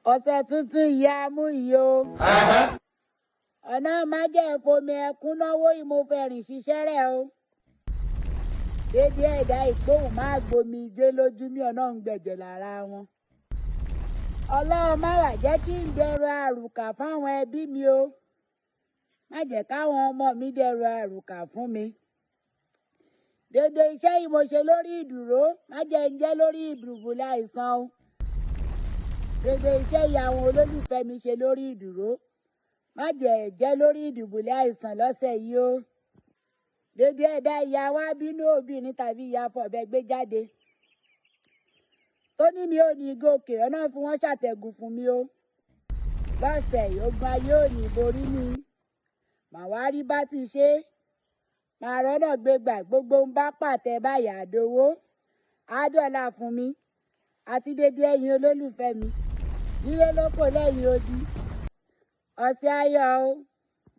Ọ̀sẹ̀ tuntun yìí á mú yìí o. Ọ̀nà má jẹ́ fomi ẹkún náwó yìí, mo fẹ́ rìn ṣiṣẹ́ rẹ̀ o. Dédé ẹ̀dá ìgbóhùn máa gbomi gé lójú mi, ọ̀nà ń gbẹ̀jẹ̀ lára wọn. Ọlọ́run má wà jẹ́ kí n dẹrù àrùkà fáwọn ẹbí mi o. Má jẹ́ káwọn ọmọ mi dẹrù àrùkà fún mi. Dédé iṣẹ́ yìí mo ṣe lórí ìdúró, má jẹ́ ń jẹ́ lórí ìdùbúlẹ̀ àìsàn o. Dédé iṣẹ́ yìí àwọn olólùfẹ́ mi ṣe lórí ìdúró, má jẹ́ jẹ́ lórí ìdùbúlẹ̀ àìsàn lọ́sẹ̀ yìí o. Dédé ẹ̀dá ìyá wa bínú obìnrin tàbí ìyá fọ̀bẹ gbé jáde tó ní mi ò ní gòkè, ọ̀nà fún wọn ṣàtẹ̀gùn fún mi o. Lọ́sẹ̀ yìí, ogun ayé ò ní borí mi. Màá wá rí bá ti ṣe, màá rọ́nà gbégbà, gbogbo ń bá pàtẹ báyà àdówó àádọ́là fún mi àti dédé ẹ̀yin olólùfẹ́ mi nílé lóko lẹ́yìn odi. Ọ̀sẹ̀ ayọ̀ o.